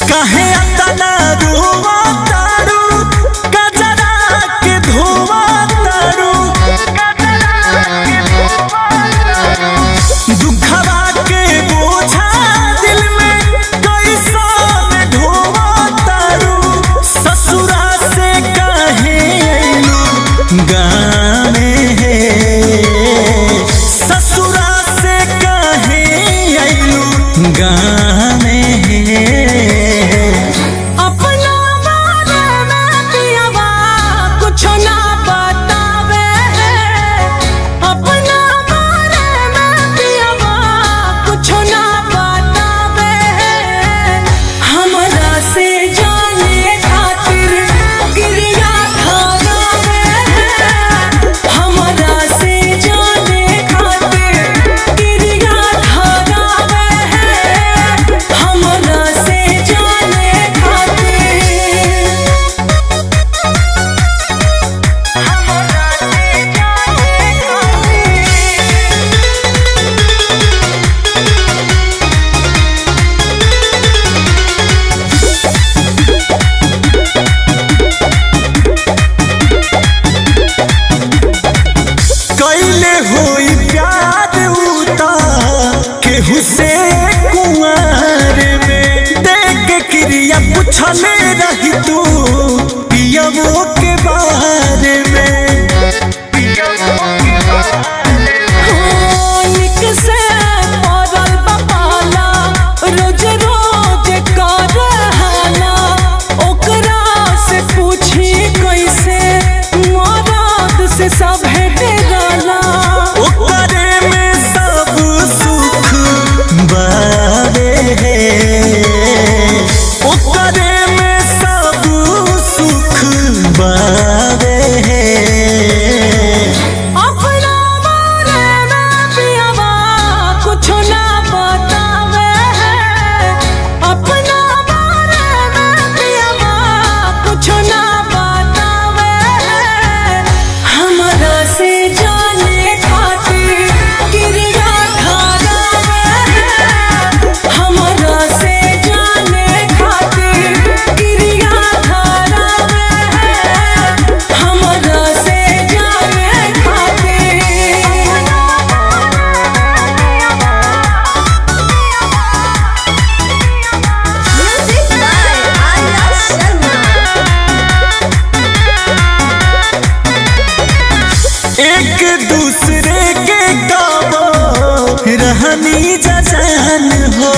काहे अतना रोवा तारू, कजरा के धोवा तारू। दुखवा के बोझा दिल में कैसन ढोवा तारू। ससुरा से काहे अइलू गाने हे, ससुरा से काहे अइलू गाने हे। अपना बारे में पियवा कुछ ना बतावे है। अपना बारे में पियवा कुछ ना बतावे है। हमरा से जाने खातिर गिरिया धरावे है। हमरा से जाने खातिर गिरिया धरावे है। हमरा से जाने खातिर। हमरा से जाने खातिर। कैले होई प्यार उता केहू से कुंवर में। देख के क्रिया पूछले रही तू पियवो के बारे में। निक से पड़ल बा पाला, रोज रोज कर हाला। ओकरा से पूछी कैसे मरद से सब डराला। ओकरे में सब सुख बावे हे, ओकरे में सब सुख बावे हे। अपना बारे में पियवा कुछ ना बतावे है। अपना बारे में पियवा कुछ ना बतावे है। हमरा से जाने खातिर गिरिया धरावे है। हमरा से जाने खातिर गिरिया धरावे है। हमरा से जाने खातिर। Music by Arya Sharma. एक दूसरे के काबो रहनी जजान हो।